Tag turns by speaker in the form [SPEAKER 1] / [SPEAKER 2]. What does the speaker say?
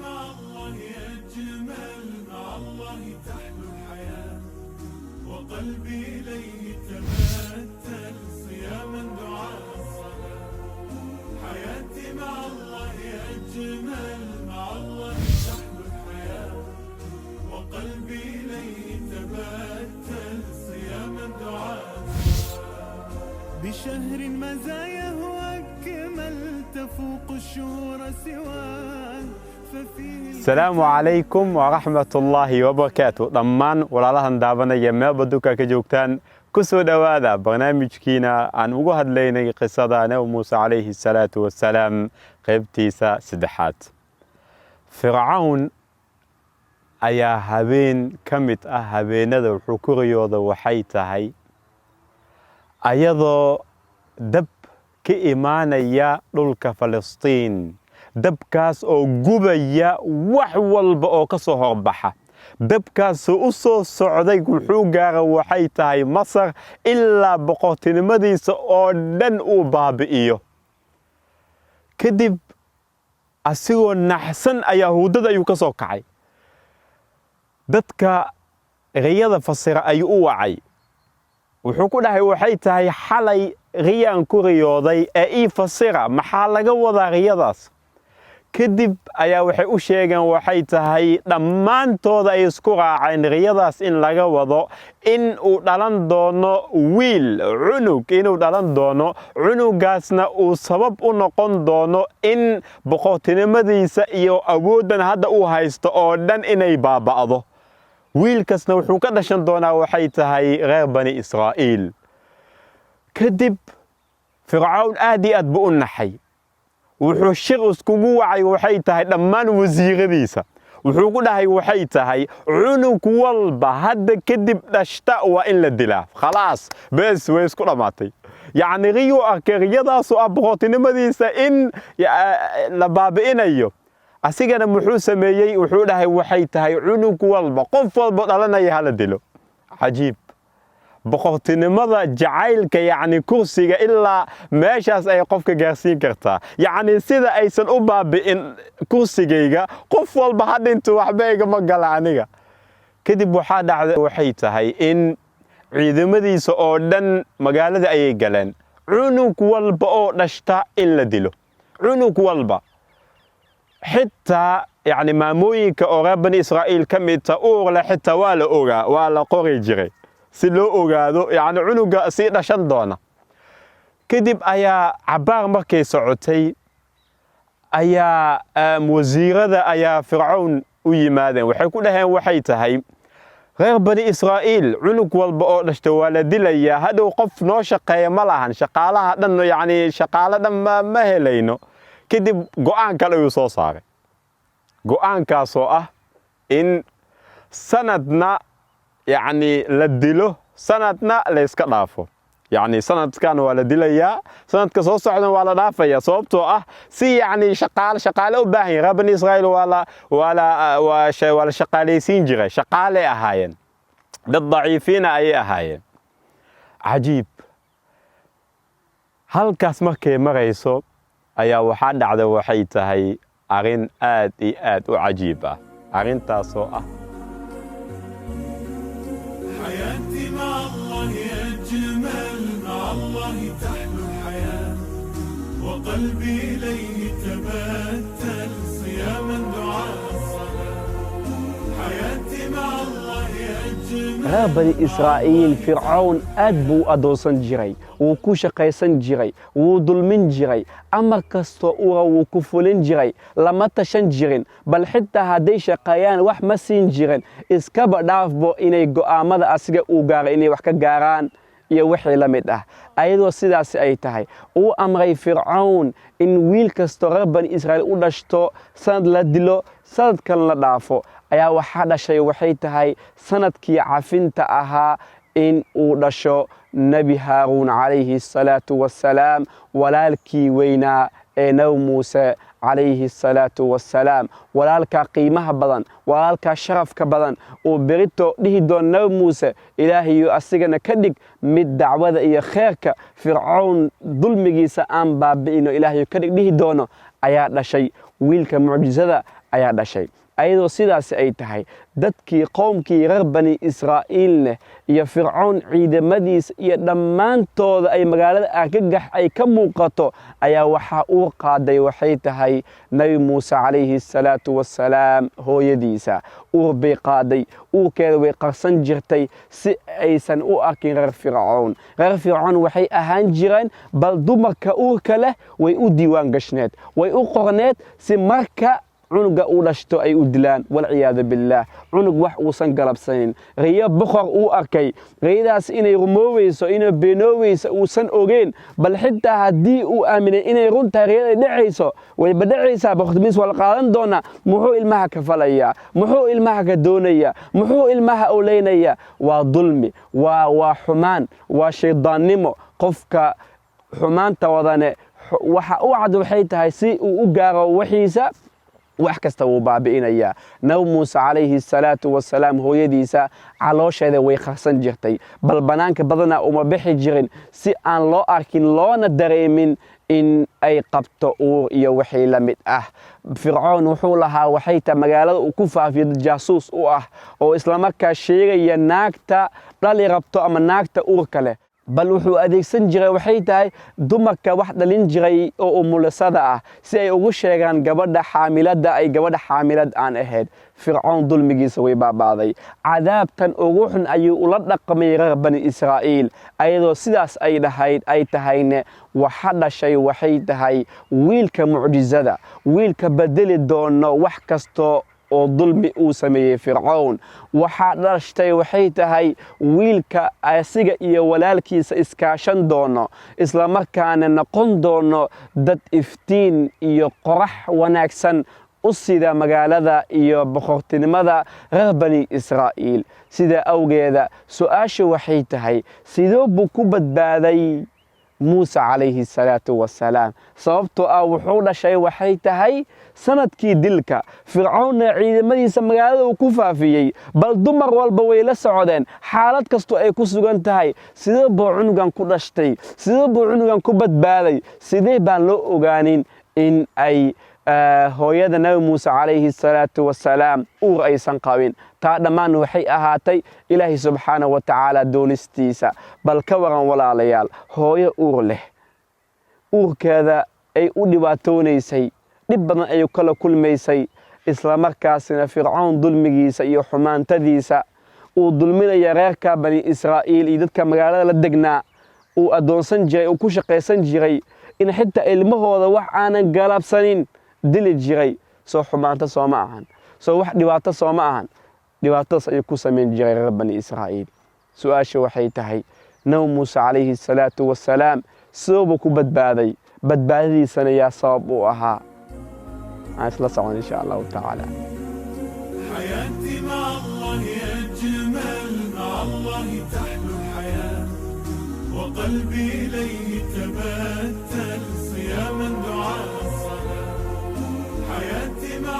[SPEAKER 1] مع الله أجمل، مع الله تحلو الحياة، وقلبي إليه تبتل، صياما دعاء الصلاة. حياتي مع الله أجمل، مع الله تحلو الحياة، وقلبي إليه تبتل، صياما دعاء الصلاة. بشهر مزاياه أكمل، تفوق الشهور سواه، ففيه
[SPEAKER 2] Asalaamu calaykum waraxmatullaahi wabarakaatu. Dhammaan walaalahan daawanaya meelba duka ka joogtaan, ku soo dhowaada barnaamijkiina aan ugu hadlaynay qisada Nebi Muuse calayhi salaatu wasalaam, qaybtiisa saddexaad. Fircawn ayaa habeen ka mid ah habeenada wuxuu ku riyooda waxay tahay ayadoo dab ka imaanaya dhulka Falastiin, dabkaas oo gubaya wax walba oo ka soo horbaxa. Dabkaasoo u soo socday wuxuu gaara waxay tahay Masar, ilaa boqortinimadiisa oo dhan uu baabi'iyo. Kadib asigoo naxsan ayaa hurdada ayuu ka soo kacay. Dadka riyada fasira ayuu u wacay. Wuxuu ku dhahay waxay tahay, "Xalay riyaan ku riyooday ee ii fasira, maxaa laga wadaa riyadaas?" Kadib ayaa waxay u sheegeen waxay tahay, dhammaantooda ay isku raaceen riyadaas in laga wado in uu dhalan doono wiil, cunug inuu dhalan doono, cunugaasna uu sabab u noqon doono in boqortinimadiisa iyo awooddan hadda uu haysto oo dhan inay baaba'do. Wiilkasna wuxuu ka dhashan doonaa waxay tahay reer Bani Israa'iil. Kadib Fircawn aad iyo aad buu u naxay. Wuxuu shir iskugu wacay waxay tahay dhammaan wasiiradiisa. Wuxuu ku dhahay waxay tahay, "Cunug walba hadda kadib dhashta waa in la dilaa. Khalaas, bes, way isku dhammaatay." Yacni riyuu arkay, riyadaasoo ah boqortinimadiisa in la baabi'inayo. Asigana muxuu sameeyey? Wuxuu dhahay waxay tahay, "Cunug walba, qof walba dhalanaya hala dilo." Cajiib! Boqortinimada jacaylka, yacni kursiga, ilaa meeshaas ay qofka gaarsiin kartaa. Yacni sida aysan u baabi'in kursigayga, qof walba ha dhinto, waxba igama gala aniga. Kadib waxaa dhacday waxay tahay in ciidamadiisa oo dhan magaalada ayay galeen, cunug walba oo dhashta in la dilo, cunug walba, xitaa yacni maamooyinka oo reer Bani Israa'iil ka midta uurle xitaa waa la ogaa, waa la qori jiray si loo ogaado yacni cunuga sii dhashan doona. Kadib ayaa cabbaar markay socotay ayaa wasiirada ayaa Fircawn u yimaadeen. Waxay ku dhaheen waxay tahay, "Reer Bani Israa'iil cunug walba oo dhashta waa la dilayaa. Hadhow qof noo shaqeeya ma lahan, shaqaalaha dhan, yacni shaqaale dhan ma helayno." Kadib go'aan kale ayuu soo saaray, go'aankaasoo ah in sanadna yacni la dilo, sanadna la iska dhaafo. Yacni sanadkan waa la dilayaa, sanadka soo socdan waa la dhaafaya, sababtoo ah si yacni shaqaale u baahan yahay. Reer Bani Israa'iil waa la shaqaalaysiin jiray, shaqaaley ahaayeen, dad daciifiina ayay ahaayeen. Cajiib! Halkaas markay marayso ayaa waxaa dhacda waxay tahay arrin aad iyo aad u cajiib ah, arrintaasoo ah
[SPEAKER 1] حياتي مع الله أجمل، مع الله تحلو الحياة، وقلبي إليه تبتل، صياما دعاء الصلاة. حياتي مع الله أجمل.
[SPEAKER 3] Reer Bani Israa'iil Fircown aad buu u adoonsan jiray, wuu ku shaqaysan jiray, wuu dulmin jiray, amar kastoo ura wuu ku fulin jiray, lama tashan jirin, bal xitaa hadday shaqeeyaan wax ma siin jirin, iskaba dhaafbo inay go'aamada asiga uu gaaray inay wax ka gaaraan iyo wixii la mid ah. Ayadoo sidaasi ay tahay, uu amray Fircown in wiil kastoo reer Bani Israa'iil u dhashto sanad la dilo, sanad kan la dhaafo, ayaa waxaa dhashay waxay tahay sanadkii cafinta ahaa in uu dhasho Nebi Haaruun calayhi asalaatu wassalaam, walaalkii weynaa ee Nebi Muuse calayhi asalaatu wassalaam, walaalkaa qiimaha badan, walaalkaa sharafka badan, uu berito dhihi doono Nebi Muuse, "Ilaahayu asigana ka dhig mid dacwada iyo kheerka, Fircown dulmigiisa aan baabi'ino Ilaahayu ka dhig," dhihi doono, ayaa dhashay wiilka mucjisada. Ayaa dhashay. Ayadoo sidaasi ay tahay, dadkii qowmkii reer Bani Israa'iilneh iyo Fircoon ciidamadiisa iyo dhammaantooda ay magaalada argagax ay ka muuqato, ayaa waxaa uu qaaday waxay tahay Nebi Muuse calayhi asalaatu wassalaam. Hooyadiisa uur bay qaaday. Uurkeeda way qarsan jirtay si aysan u arkin reer Fircoon. Reer Fircoon waxay ahaan jireen, bal dumarka uurka leh way u diiwaan gashneed, way u qorneed, si marka cunuga uu dhashto ay u dilaan, walciyaadu billaah. Cunug wax uusan galabsanin, riyo boqor uu arkay, riyadaas inay rumooweyso, inay beenooweyso uusan ogeyn. Bal xitaa haddii uu aaminay inay run tahay, riyada ay dhacayso, wayba dhacaysaa, boqortimiis waa la qaadan doonaa. Muxuu ilmaha ka falayaa? Muxuu ilmaha ka doonayaa? Muxuu ilmaha oleynayaa? Waa dulmi, waa xumaan, waa shaydaannimo. Qofka xumaanta wadane waxa u cad waxay tahay si uu u gaaro waxiisa, wax kasta wuu baabi'inayaa. Nabi Muuse calayhi asalaatu wasalaam hooyadiisa caloosheeda way qarsan jirtay, bal bannaanka badanaa uma bixi jirin si aan loo arkin loona dareemin in ay qabto uur iyo wixii la mid ah. Fircoon wuxuu lahaa waxay tahay magaalada uu ku faafiyo jaasuus u ah oo islamarkaa sheegaya naagta dhali rabto ama naagta uurka leh. Bal wuxuu adeegsan jiray waxay tahay dumarka wax dhalin jiray oo umulisada ah si ay ugu sheegaan gabadha xaamiladda ay gabadha xaamilad aan ahayd. Fircoon dulmigiisa way baaba'day. Cadaabtan ugu xun ayuu ula dhaqmay reer Bani Israa'iil. Ayadoo sidaas ay dhahayd ay tahayne, waxa dhashay waxay tahay wiilka mucjizada, wiilka bedeli doono wax kastoo oo dulmi uu sameeyey Fircown. Waxaa dhashtay waxay tahay wiilka asiga iyo walaalkiisa iskaashan doono, islamarkaana noqon doono dad iftiin iyo qorax wanaagsan u sida magaalada iyo boqortinimada reer Bani Israa'iil. Sidaa awgeeda su-aasha waxay tahay, sidee buu ku badbaaday Muuse calayhi salaatu wasalaam? Sababtoo ah wuxuu dhashay waxay tahay sanadkii dilka. Fircoonna ciidamadiisa magaalada uu ku faafiyey, bal dumar walba way la socdeen xaalad kastoo ay ku sugan tahay. Sidee buu cunugan ku dhashtay? Sidee buu cunugan ku badbaaday? Sidee baan loo ogaanin in ay hooyada Nabi Muuse calayhi salaatu wasalaam uur aysan qabin? Taa dhammaan waxay ahaatay Ilaahay subxaana wa tacaala doonistiisa. Bal ka waran, walaalayaal, hooyo uur leh, uurkeeda ay u dhibaatoonaysay, dhib badan ay kala kulmaysay, islamarkaasina Fircoon dulmigiisa iyo xumaantadiisa uu dulminaya reerka Bani Israa'iil iyo dadka magaalada la degnaa, uu addoonsan jiray, uu ku shaqaysan jiray, in xitaa ilmahooda wax aanan galabsanin dili jiray. Soo xumaanto sooma ahan? Soo wax dhibaato sooma ahan? Dhibaatadaas ayuu ku samayn jiray reer Bani Israa'iil. Su-aasha waxay tahay, Nabi Muuse calayhi salaatu wasalaam sidoobu ku badbaaday? Badbaadadiisana yaa sabab u ahaa? Aan isla socon insha Allahu tacaala.
[SPEAKER 1] حياتي مع الله أجمل، مع الله تحلو الحياة، وقلبي إليه تبتل، صياما دعاء الصلاة. حياتي مع